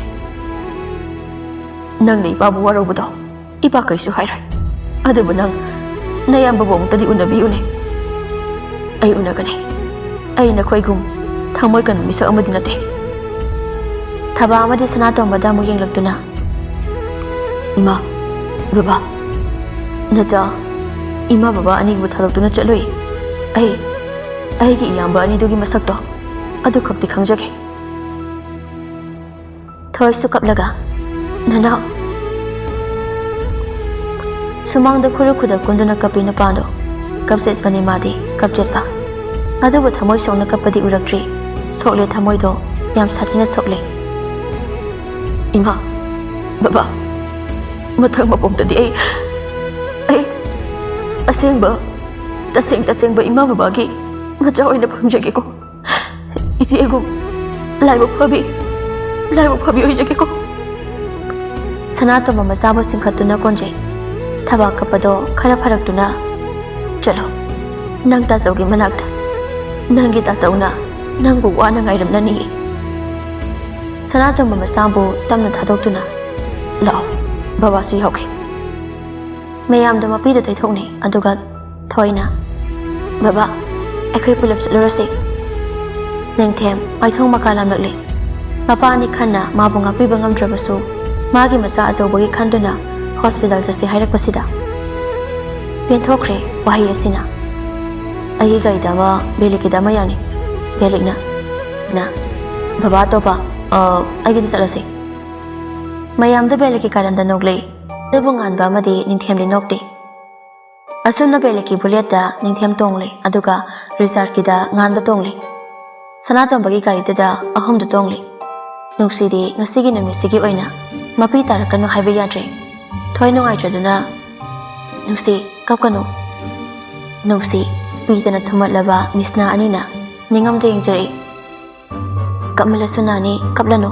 ꯅꯪꯅ ꯏꯄꯥꯕꯨ ꯋꯥꯔꯧꯕꯗꯣ ꯏꯄꯥ ꯀꯔꯤꯁꯨ ꯍꯥꯏꯔꯣꯏ꯫ ꯑꯗꯨꯕꯨ ꯅꯪ ꯅꯌꯥꯝꯕꯕꯨ ꯑꯃꯨꯛꯇꯗꯤ ꯎꯅꯕꯤꯌꯨꯅꯦ꯫ ꯑꯩ ꯎꯅꯒꯅꯤ꯫ ꯑꯩ ꯅꯈꯣꯏꯒꯨꯝ ꯊꯃꯣꯏ ꯀꯟꯕ ꯃꯤꯁꯛ ꯑꯃꯗꯤ ꯅꯠꯇꯦ꯫ ꯊꯕꯥ ꯑꯃꯗꯤ ꯁꯅꯥꯇꯣꯝꯕꯗ ꯑꯃꯨꯛ ꯌꯦꯡꯂꯛꯇꯨꯅ, "ꯏꯃꯥ, ꯕꯕꯥ, ꯅꯆꯥ, ꯏꯃꯥ ꯕꯕꯥ ꯑꯅꯤꯕꯨ ꯊꯥꯗꯣꯛꯇꯨꯅ ꯆꯠꯂꯨꯏ꯫ ꯑꯩ, ꯑꯩꯒꯤ ꯏꯌꯥꯝꯕ ꯑꯅꯤꯗꯨꯒꯤ ꯃꯁꯛꯇꯣ ꯑꯗꯨꯈꯛꯇꯤ ꯈꯪꯖꯒꯦ꯫" ꯊꯣꯏꯁꯨ ꯀꯞꯂꯒ, "ꯅꯅꯥꯎ꯫" ꯁꯨꯃꯥꯡꯗ ꯈꯨꯔꯨ ꯈꯨꯗꯛ ꯀꯨꯟꯗꯨꯅ ꯀꯞꯄꯤ ꯅꯨꯄꯥꯗꯣ ꯀꯞꯆꯦꯠꯄꯅꯤ, ꯃꯥꯗꯤ ꯀꯞꯆꯦꯠꯄ꯫ ꯑꯗꯨꯕꯨ ꯊꯃꯣꯏ ꯁꯣꯛꯅ ꯀꯞꯄꯗꯤ ꯎꯔꯛꯇ꯭ꯔꯤ꯫ ꯁꯣꯛꯂꯦ, ꯊꯃꯣꯏꯗꯣ ꯌꯥꯝ ꯁꯥꯊꯤꯅ ꯁꯣꯛꯂꯦ꯫ "ꯏꯃꯥ, ꯕꯕꯥ, ꯃꯊꯪ ꯃꯄꯣꯛꯇꯗꯤ ꯑꯩ, ꯑꯩ ꯑꯁꯦꯡꯕ, ꯇꯁꯦꯡ ꯇꯁꯦꯡꯕ ꯏꯃꯥ ꯕꯕꯥꯒꯤ ꯃꯆꯥ ꯑꯣꯏꯅ ꯐꯪꯖꯒꯦꯀꯣ꯫ ꯏꯆꯦꯒꯨꯝ ꯂꯥꯏꯕꯛ ꯐꯕꯤ, ꯂꯥꯏꯕꯛ ꯐꯕꯤ ꯑꯣꯏꯖꯒꯦꯀꯣ꯫" ꯁꯅꯥꯇꯣꯝꯕ ꯃꯆꯥꯕꯨ ꯆꯤꯡꯈꯠꯇꯨꯅ ꯀꯣꯟꯖꯩ꯫ ꯊꯕꯥ ꯀꯞꯄꯗꯣ ꯈꯔ ꯐꯔꯛꯇꯨꯅ, "ꯆꯠꯂꯣ, ꯅꯪ ꯇꯥꯆꯧꯒꯤ ꯃꯅꯥꯛꯇ꯫ ꯅꯪꯒꯤ ꯇꯥꯆꯧꯅ ꯅꯪꯕꯨ ꯋꯥꯅ ꯉꯥꯏꯔꯝꯂꯅꯤꯌꯦ꯫" ꯁꯅꯥꯇꯣꯝꯕ ꯃꯆꯥꯕꯨ ꯇꯞꯅ ꯊꯥꯗꯣꯛꯇꯨꯅ, "ꯂꯥꯛꯑꯣ, ꯕꯕꯥꯁꯨ ꯌꯥꯎꯒꯦ꯫" ꯃꯌꯥꯝꯗꯣ ꯃꯄꯤꯗ ꯇꯩꯊꯣꯛꯅꯩ, ꯑꯗꯨꯒ ꯊꯣꯏꯅ, "ꯕꯕꯥ, ꯑꯩꯈꯣꯏ ꯄꯨꯂꯞ ꯆꯠꯂꯨꯔꯁꯤ꯫" ꯅꯤꯡꯊꯦꯝ ꯃꯥꯏꯊꯣꯡ ꯃꯀꯥ ꯂꯥꯝꯂꯛꯂꯦ꯫ ꯃꯄꯥ ꯑꯅꯤ ꯈꯟꯅ ꯃꯥꯕꯨ ꯉꯥꯛꯄꯤꯕ ꯉꯝꯗ꯭ꯔꯕꯁꯨ, ꯃꯥꯒꯤ ꯃꯆꯥ ꯑꯆꯧꯕꯒꯤ ꯈꯟꯗꯨꯅ ꯍꯣꯁꯄꯤꯇꯥꯜ ꯆꯠꯁꯤ ꯍꯥꯏꯔꯛꯄꯁꯤꯗ ꯄꯦꯟꯊꯣꯛꯈ꯭ꯔꯦ ꯋꯥꯍꯩ ꯑꯁꯤꯅ꯫ "ꯑꯩꯒꯤ ꯒꯥꯔꯤꯗ ꯑꯃ, ꯕꯦꯂꯤꯛꯀꯤꯗ ꯑꯃ ꯌꯥꯅꯤ꯫" ꯕꯦꯂꯤꯛꯅ, ꯅ, "ꯕꯕꯥ ꯑꯇꯣꯞꯄ, ꯑ, ꯑꯩꯒꯤꯗ ꯆꯠꯂꯁꯤ꯫" ꯃꯌꯥꯝꯗ ꯕꯦꯂꯤꯛꯀꯤ ꯀꯥꯔꯟꯗ ꯅꯣꯛꯂꯛꯏ꯫ ꯑꯗꯨꯕꯨ ꯉꯥꯟꯕ ꯑꯃꯗꯤ ꯅꯤꯡꯊꯦꯝꯗꯤ ꯅꯣꯛꯇꯦ꯫ ꯑꯁꯨꯝꯅ ꯕꯦꯂꯤꯛꯀꯤ ꯕꯨꯂꯦꯠꯇ ꯅꯤꯡꯊꯦꯝ ꯇꯣꯡꯂꯦ, ꯑꯗꯨꯒ ꯔꯤꯆꯥꯔꯗꯀꯤꯗ ꯉꯥꯟꯕ ꯇꯣꯡꯂꯦ꯫ ꯁꯅꯥꯇꯣꯝꯕꯒꯤ ꯒꯥꯔꯤꯗꯨꯗ ꯑꯍꯨꯝꯗꯨ ꯇꯣꯡꯂꯦ꯫ ꯅꯨꯡꯁꯤꯗꯤ ꯉꯁꯤꯒꯤ ꯅꯨꯃꯤꯠꯁꯤꯒꯤ ꯑꯣꯏꯅ ꯃꯄꯤ ꯇꯥꯔꯛꯀꯅꯨ ꯍꯥꯏꯕ ꯌꯥꯗ꯭ꯔꯦ꯫ ꯊꯣꯏ ꯅꯨꯡꯉꯥꯏꯇ꯭ꯔꯗꯨꯅ, "ꯅꯨꯡꯁꯤ, ꯀꯞꯀꯅꯨ꯫" ꯅꯨꯡꯁꯤ ꯄꯤꯗꯅ ꯊꯨꯝꯃꯠꯂꯕ ꯃꯤꯠꯁꯅꯥ ꯑꯅꯤꯅ ꯅꯤꯡꯉꯝꯗ ꯌꯦꯡꯖꯔꯛꯏ꯫ "ꯀꯞꯃꯜꯂꯁꯨ ꯅꯥꯅꯤ, ꯀꯞꯂꯅꯨ꯫"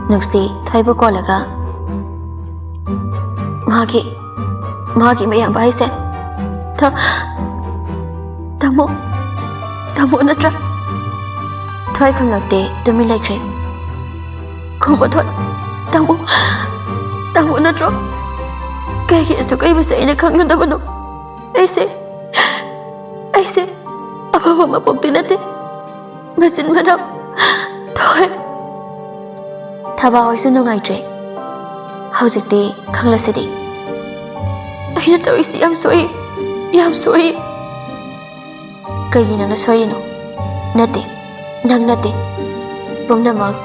ꯅꯨꯡꯁꯤ ꯊꯣꯏꯕꯨ ꯀꯣꯜꯂꯒ, "ꯃꯥꯒꯤ, ꯃꯥꯒꯤ ꯃꯌꯥꯝꯕ ꯍꯥꯏꯁꯦ ꯊ-, ꯇꯥꯃꯣ, ꯇꯥꯃꯣ ꯅꯠꯇ꯭ꯔꯥ?" ꯊꯣꯏ ꯈꯨꯝꯂꯛꯇꯦ, ꯇꯨꯃꯤꯟ ꯂꯩꯈ꯭ꯔꯦ꯫ ꯇꯥꯃꯣ ꯊꯣꯏ, ꯇꯥꯃꯣ, ꯇꯥꯃꯣ ꯅꯠꯇ꯭ꯔꯣ? ꯀꯩꯒꯤ ꯑꯁꯨꯛ ꯀꯩꯕꯁꯦ ꯑꯩꯅ ꯈꯪꯅꯗꯕꯅꯣ? ꯑꯩꯁꯦ, ꯑꯩꯁꯦ ꯑꯐꯕ ꯃꯄꯣꯛꯇꯤ ꯅꯠꯇꯦ꯫ ꯃꯆꯤꯟ ꯃꯅꯥꯎ ꯊꯣꯏ꯫ ꯊꯕꯥ ꯍꯣꯏꯁꯨ ꯅꯨꯡꯉꯥꯏꯇ꯭ꯔꯦ꯫ ꯍꯧꯖꯤꯛꯇꯤ ꯈꯪꯂꯁꯤꯗꯤ꯫ ꯑꯩꯅ ꯇꯧꯔꯤꯁꯤ ꯌꯥꯝ ꯁꯣꯏ, ꯌꯥꯝ ꯁꯣꯏ꯫ ꯀꯩꯒꯤ ꯅꯪꯅ ꯁꯣꯏꯔꯤꯅꯣ? ꯅꯠꯇꯦ, ꯅꯪ ꯅꯠꯇꯦ꯫ ꯄꯨꯝꯅꯃꯛ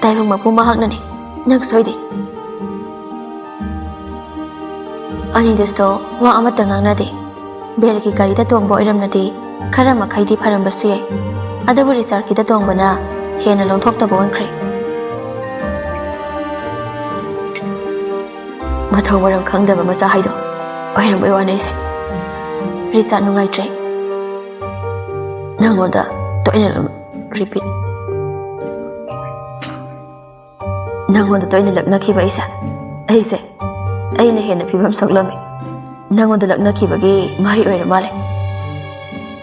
ꯇꯥꯏꯕꯪ ꯃꯄꯨ ꯃꯍꯥꯛꯅꯅꯤ꯫ ꯅꯪ ꯁꯣꯏꯗꯦ꯫ ꯑꯅꯤꯗꯨꯁꯨ ꯋꯥ ꯑꯃꯠꯇ ꯉꯥꯡꯅꯗꯦ꯫ ꯕꯦꯜꯒꯤ ꯒꯥꯔꯤꯗ ꯇꯣꯡꯕ ꯑꯣꯏꯔꯝꯂꯗꯤ ꯈꯔ ꯃꯈꯩꯗꯤ ꯐꯔꯝꯕꯁꯨ ꯌꯥꯏ꯫ ꯑꯗꯨꯕꯨ ꯔꯤꯆꯥꯔꯗꯀꯤꯗ ꯇꯣꯡꯕꯅ ꯍꯦꯟꯅ ꯂꯣꯟꯊꯣꯛꯇꯕ ꯑꯣꯏꯈ꯭ꯔꯦ꯫ ꯃꯊꯧ ꯃꯔꯝ ꯈꯪꯗꯕ ꯃꯆꯥ ꯍꯥꯏꯗꯣ ꯑꯣꯏꯔꯝꯕꯩ ꯋꯥꯅꯦ ꯑꯩꯁꯦ꯫ ꯔꯤꯆꯥꯔꯗ ꯅꯨꯡꯉꯥꯏꯇ꯭ꯔꯦ꯫ ꯅꯪꯉꯣꯟꯗ ꯇꯣꯏꯅ ꯔꯤꯄꯤꯠ꯫ ꯅꯪꯉꯣꯟꯗ ꯇꯣꯏꯅ ꯂꯛꯅꯈꯤꯕ ꯑꯩꯁꯦ, ꯑꯩꯁꯦ, ꯑꯩꯅ ꯍꯦꯟꯅ ꯐꯤꯕꯝ ꯁꯣꯛꯂꯝꯃꯤ꯫ ꯅꯪꯉꯣꯟꯗ ꯂꯛꯅꯈꯤꯕꯒꯤ ꯃꯍꯩ ꯑꯣꯏꯔ ꯃꯥꯜꯂꯦ꯫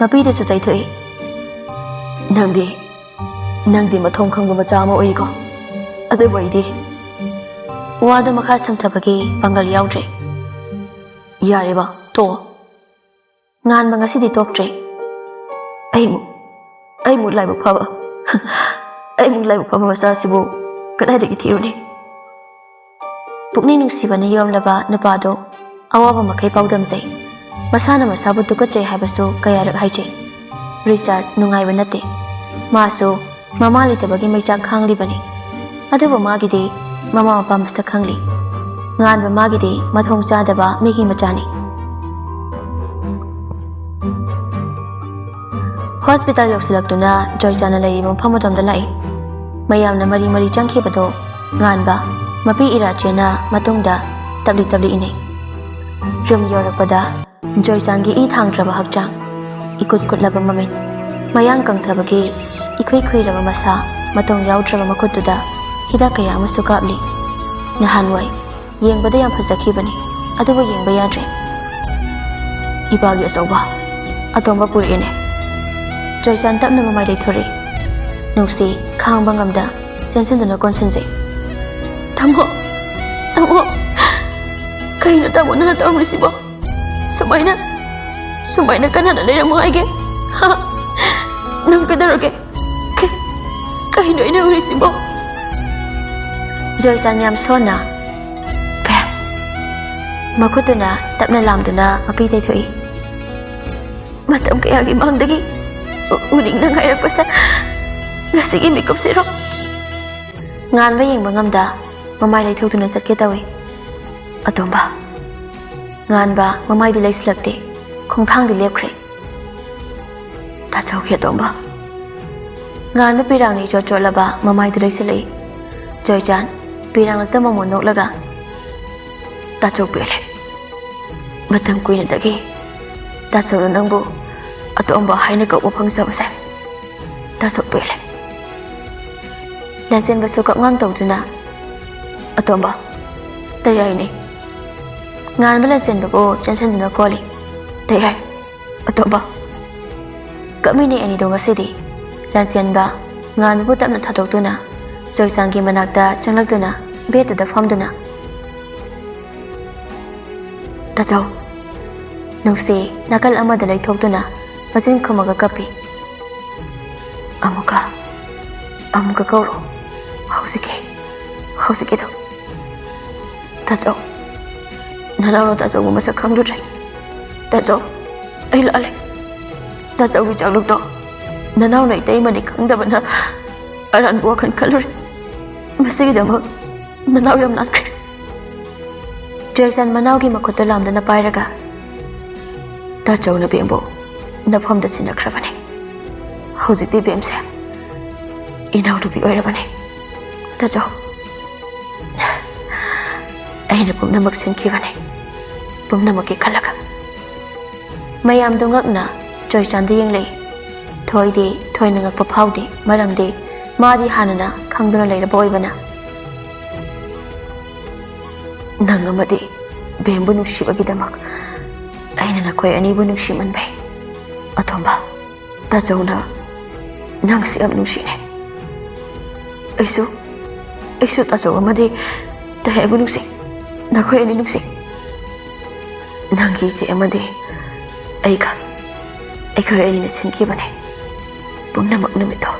ꯃꯄꯤꯗꯁꯨ ꯆꯩꯊꯣꯛꯏ꯫ ꯅꯪꯗꯤ, ꯅꯪꯗꯤ ꯃꯊꯣꯡ ꯈꯪꯕ ꯃꯆꯥ ꯑꯃ ꯑꯣꯏꯀꯣ꯫ ꯑꯗꯨꯕꯨ ꯑꯩꯗꯤ ꯋꯥꯗꯨ ꯃꯈꯥ ꯁꯝꯊꯕꯒꯤ ꯄꯥꯡꯒꯜ ꯌꯥꯎꯗ꯭ꯔꯦ꯫ ꯌꯥꯔꯦꯕ, ꯇꯣꯛꯑꯣ꯫ ꯉꯥꯟꯕ ꯉꯁꯤꯗꯤ ꯇꯣꯛꯇ꯭ꯔꯦ꯫ ꯑꯩꯃꯨꯛ, ꯑꯩꯃꯨꯛ ꯂꯥꯏꯕꯛ ꯐꯕ, ꯑꯩꯃꯨꯛ ꯂꯥꯏꯕꯛ ꯐꯕ ꯃꯆꯥꯁꯤꯕꯨ ꯀꯗꯥꯏꯗꯒꯤ ꯊꯤꯔꯨꯅꯤ? ꯄꯨꯛꯅꯤꯡ ꯅꯨꯡꯁꯤꯕꯅ ꯌꯣꯝꯂꯕ ꯅꯨꯄꯥꯗꯣ ꯑꯋꯥꯕ ꯃꯈꯩ ꯄꯥꯎꯗꯝꯖꯩ꯫ ꯃꯁꯥꯅ ꯃꯁꯥꯕꯨ ꯇꯨꯀꯠꯆꯩ ꯍꯥꯏꯕꯁꯨ ꯀꯌꯥꯔꯛ ꯍꯥꯏꯖꯩ꯫ ꯔꯤꯆꯥꯔꯗ ꯅꯨꯡꯉꯥꯏꯕ ꯅꯠꯇꯦ꯫ ꯃꯥꯁꯨ ꯃꯃꯥ ꯂꯩꯇꯕꯒꯤ ꯃꯩꯆꯥꯛ ꯈꯥꯡꯂꯤꯕꯅꯤ꯫ ꯑꯗꯨꯕꯨ ꯃꯥꯒꯤꯗꯤ ꯃꯃꯥ ꯃꯄꯥ ꯃꯁꯛ ꯈꯪꯂꯤ꯫ ꯉꯥꯟꯕ ꯃꯥꯒꯤꯗꯤ ꯃꯊꯣꯡ ꯆꯥꯗꯕ ꯃꯤꯒꯤ ꯃꯆꯥꯅꯤ꯫ ꯍꯣꯁꯄꯤꯇꯥꯜ ꯌꯧꯁꯤꯜꯂꯛꯇꯨꯅ ꯖꯣꯏꯆꯥꯟꯅ ꯂꯩꯔꯤꯕ ꯃꯐꯝ ꯑꯗꯣꯝꯗ ꯂꯥꯛꯏ꯫ ꯃꯌꯥꯝꯅ ꯃꯔꯤ ꯃꯔꯤ ꯆꯪꯈꯤꯕꯗꯣ ꯉꯥꯟꯕ, ꯃꯄꯤ ꯏꯔꯥꯆꯦꯅ ꯃꯇꯨꯡꯗ ꯇꯞꯂꯤ ꯇꯞꯂꯤ ꯏꯅꯩ꯫ ꯌꯨꯝ ꯌꯧꯔꯛꯄꯗ ꯖꯣꯏꯆꯥꯟꯒꯤ ꯏ ꯊꯥꯡꯗ꯭ꯔꯕ ꯍꯛꯆꯥꯡ, ꯏꯀꯨꯠ ꯀꯨꯠꯂꯕ ꯃꯃꯤꯠ, ꯃꯌꯥꯡ ꯀꯪꯊꯕꯒꯤ ꯏꯈꯨꯏ ꯈꯨꯏꯔꯕ ꯃꯁꯥ, ꯃꯇꯣꯡ ꯌꯥꯎꯗ꯭ꯔꯕ ꯃꯈꯨꯠꯇꯨꯗ ꯍꯤꯗꯥꯛ ꯀꯌꯥ ꯑꯃꯁꯨ ꯀꯥꯞꯂꯤ꯫ ꯅꯍꯥꯟꯋꯥꯏ ꯌꯦꯡꯕꯗ ꯌꯥꯝ ꯐꯖꯈꯤꯕꯅꯤ, ꯑꯗꯨꯕꯨ ꯌꯦꯡꯕ ꯌꯥꯗ꯭ꯔꯦ꯫ ꯏꯄꯥꯒꯤ ꯑꯆꯧꯕ ꯑꯇꯣꯝꯕ ꯄꯨꯔꯛꯑꯦꯅꯦ꯫ ꯖꯣꯏꯆꯥꯟ ꯇꯞꯅ ꯃꯃꯥꯏ ꯂꯩꯊꯣꯔꯛꯏ꯫ ꯅꯨꯡꯁꯤ ꯈꯥꯡꯕ ꯉꯝꯗ ꯆꯦꯟꯁꯤꯟꯗꯨꯅ ꯀꯣꯟꯁꯤꯟꯖꯩ꯫ "ꯇꯥꯃꯣ, ꯇꯥꯃꯣ, ꯀꯩꯅꯣ ꯇꯥꯃꯣ ꯅꯪꯅ ꯇꯧꯔꯝꯂꯤꯁꯤꯕꯣ? ꯁꯨꯃꯥꯏꯅ, ꯁꯨꯃꯥꯏꯅ ꯀꯅꯥꯅ ꯂꯩꯔꯝꯃꯣ ꯍꯥꯏꯒꯦ? ꯍꯥ? ꯅꯪ ꯀꯩꯗꯧꯔꯒꯦ? ꯀꯩ-, ꯀꯩꯅꯣ ꯑꯩꯅ ꯎꯔꯤꯁꯤꯕꯣ?" ꯖꯣꯏꯆꯥꯟ ꯌꯥꯝ ꯁꯣꯟꯅ, "ꯕꯦꯝ꯫" ꯃꯈꯨꯠꯇꯨꯅ ꯇꯞꯅ ꯂꯥꯝꯗꯨꯅ ꯃꯄꯤ ꯇꯩꯊꯣꯛꯏ꯫ "ꯃꯇꯝ ꯀꯌꯥꯒꯤ ꯃꯥꯡꯗꯒꯤ ꯎ-, ꯎꯅꯤꯡꯅ ꯉꯥꯏꯔꯛꯄꯁꯦ ꯉꯁꯤꯒꯤ ꯃꯤꯀꯨꯞꯁꯤꯔꯣ?" ꯉꯥꯟꯕ ꯌꯦꯡꯕ ꯉꯝꯗ ꯃꯃꯥꯏ ꯂꯩꯊꯣꯛꯇꯨꯅ ꯆꯠꯀꯦ ꯇꯧꯏ꯫ "ꯑꯇꯣꯝꯕ꯫" ꯉꯥꯟꯕ ꯃꯃꯥꯏꯗꯤ ꯂꯩꯁꯤꯜꯂꯛꯇꯦ, ꯈꯣꯡꯊꯥꯡꯗꯤ ꯂꯦꯞꯈ꯭ꯔꯦ꯫ "ꯇꯥꯆꯧꯒꯤ ꯑꯇꯣꯝꯕ꯫" ꯉꯥꯟꯕ ꯄꯤꯔꯥꯡꯅ ꯏꯆꯣꯠ ꯆꯣꯠꯂꯕ ꯃꯃꯥꯏꯗꯨ ꯂꯩꯁꯤꯜꯂꯛꯏ꯫ ꯖꯣꯏꯆꯥꯟ ꯄꯤꯔꯥꯡꯂꯛꯇ ꯃꯃꯣꯟ ꯅꯣꯛꯂꯒ, "ꯇꯥꯆꯧ ꯄꯦꯜꯂꯦ꯫ ꯃꯇꯝ ꯀꯨꯏꯅꯗꯒꯤ ꯇꯥꯆꯧꯅ ꯅꯪꯕꯨ ꯑꯇꯣꯝꯕ ꯍꯥꯏꯅ ꯀꯧꯕ ꯐꯪꯖꯕꯁꯦ ꯇꯥꯆꯧ ꯄꯦꯜꯂꯦ꯫" ꯂꯟꯆꯦꯟꯕꯁꯨ ꯀꯞꯉꯥꯡ ꯇꯧꯗꯨꯅ, "ꯑꯇꯣꯝꯕ, ꯇꯌꯥꯏꯅꯦ꯫" ꯉꯥꯟꯕ ꯂꯟꯆꯦꯟꯕꯕꯨ ꯆꯦꯟꯁꯤꯟꯗꯨꯅ ꯀꯣꯜꯂꯤ꯫ "ꯇꯌꯥꯏ, ꯑꯇꯣꯝꯕ, ꯀꯞꯃꯤꯟꯅꯩ ꯑꯅꯤꯗꯣ ꯉꯁꯤꯗꯤ꯫" ꯂꯟꯆꯦꯟꯕ ꯉꯥꯟꯕꯕꯨ ꯇꯞꯅ ꯊꯥꯗꯣꯛꯇꯨꯅ ꯖꯣꯏꯆꯥꯟꯒꯤ ꯃꯅꯥꯛꯇ ꯆꯪꯂꯛꯇꯨꯅ ꯕꯦꯠꯇꯨꯗ ꯐꯝꯗꯨꯅ, "ꯇꯥꯆꯧ꯫" ꯅꯨꯡꯁꯤ ꯅꯥꯀꯜ ꯑꯃꯗ ꯂꯩꯊꯣꯛꯇꯨꯅ ꯃꯆꯤꯟ ꯈꯨꯝꯃꯒ ꯀꯞꯄꯤ꯫ "ꯑꯃꯨꯛꯀ, ꯑꯃꯨꯛꯀ ꯀꯧꯔꯣ꯫ ꯍꯧꯖꯤꯛꯀꯤ, ꯍꯧꯖꯤꯛꯀꯤꯗꯣ꯫ ꯇꯥꯆꯧ, ꯅꯅꯥꯎꯅ ꯇꯥꯆꯧꯕꯨ ꯃꯁꯛ ꯈꯪꯂꯨꯗ꯭ꯔꯦ꯫ ꯇꯥꯆꯧ, ꯑꯩ ꯂꯥꯜꯂꯦ꯫ ꯇꯥꯆꯧꯒꯤ ꯆꯥꯛꯂꯨꯛꯇꯣ ꯅꯅꯥꯎꯅ ꯏꯇꯩꯃꯅꯤ ꯈꯪꯗꯕꯅ ꯑꯔꯥꯟꯕ ꯋꯥꯈꯜ ꯈꯜꯂꯨꯔꯦ꯫ ꯃꯁꯤꯒꯤꯗꯃꯛ ꯅꯅꯥꯎ ꯌꯥꯝ ꯂꯥꯟꯈ꯭ꯔꯦ꯫" ꯖꯣꯏꯆꯥꯟ ꯃꯅꯥꯎꯒꯤ ꯃꯈꯨꯠꯇꯨ ꯂꯥꯝꯗꯨꯅ ꯄꯥꯏꯔꯒ, "ꯇꯥꯆꯧꯅ ꯕꯦꯝꯕꯨ ꯅꯐꯝꯗ ꯁꯤꯟꯅꯈ꯭ꯔꯕꯅꯤ꯫ ꯍꯧꯖꯤꯛꯇꯤ ꯕꯦꯝꯁꯦ ꯏꯅꯥꯎꯅꯨꯄꯤ ꯑꯣꯏꯔꯕꯅꯤ꯫ ꯇꯥꯆꯧ, ꯑꯩꯅ ꯄꯨꯝꯅꯃꯛ ꯁꯤꯟꯈꯤꯕꯅꯤ, ꯄꯨꯝꯅꯃꯛꯀꯤ ꯈꯜꯂꯒ꯫" ꯃꯌꯥꯝꯗꯨ ꯉꯛꯅ ꯖꯣꯏꯆꯥꯟꯗ ꯌꯦꯡꯂꯛꯏ꯫ ꯊꯣꯏꯗꯤ ꯊꯣꯏꯅ ꯉꯛꯄ ꯐꯥꯎꯗꯦ, ꯃꯔꯝꯗꯤ ꯃꯥꯗꯤ ꯍꯥꯟꯅꯅ ꯈꯪꯗꯨꯅ ꯂꯩꯔꯕ ꯑꯣꯏꯕꯅ꯫ "ꯅꯪ ꯑꯃꯗꯤ ꯕꯦꯝꯕꯨ ꯅꯨꯡꯁꯤꯕꯒꯤꯗꯃꯛ ꯑꯩꯅ ꯅꯈꯣꯏ ꯑꯅꯤꯕꯨ ꯅꯨꯡꯁꯤꯃꯟꯕꯩ꯫ ꯑꯇꯣꯝꯕ, ꯇꯥꯆꯧꯅ ꯅꯪꯁꯤ ꯌꯥꯝ ꯅꯨꯡꯁꯤꯅꯦ꯫" ꯑꯩꯁꯨ ꯑꯩꯁꯨ ꯇꯥꯆꯧ ꯑꯃꯗꯤ ꯇꯍꯦꯕꯨ ꯅꯨꯡꯁꯤ꯫ ꯅꯈꯣꯏ ꯑꯅꯤ ꯅꯨꯡꯁꯤ꯫ ꯅꯪꯒꯤ ꯏꯆꯦ ꯑꯃꯗꯤ ꯑꯩꯒ ꯑꯩꯈꯣꯏ ꯑꯅꯤꯅ ꯁꯤꯟꯈꯤꯕꯅꯦ ꯄꯨꯝꯅꯃꯛ ꯅꯨꯃꯤꯠꯇꯣ꯫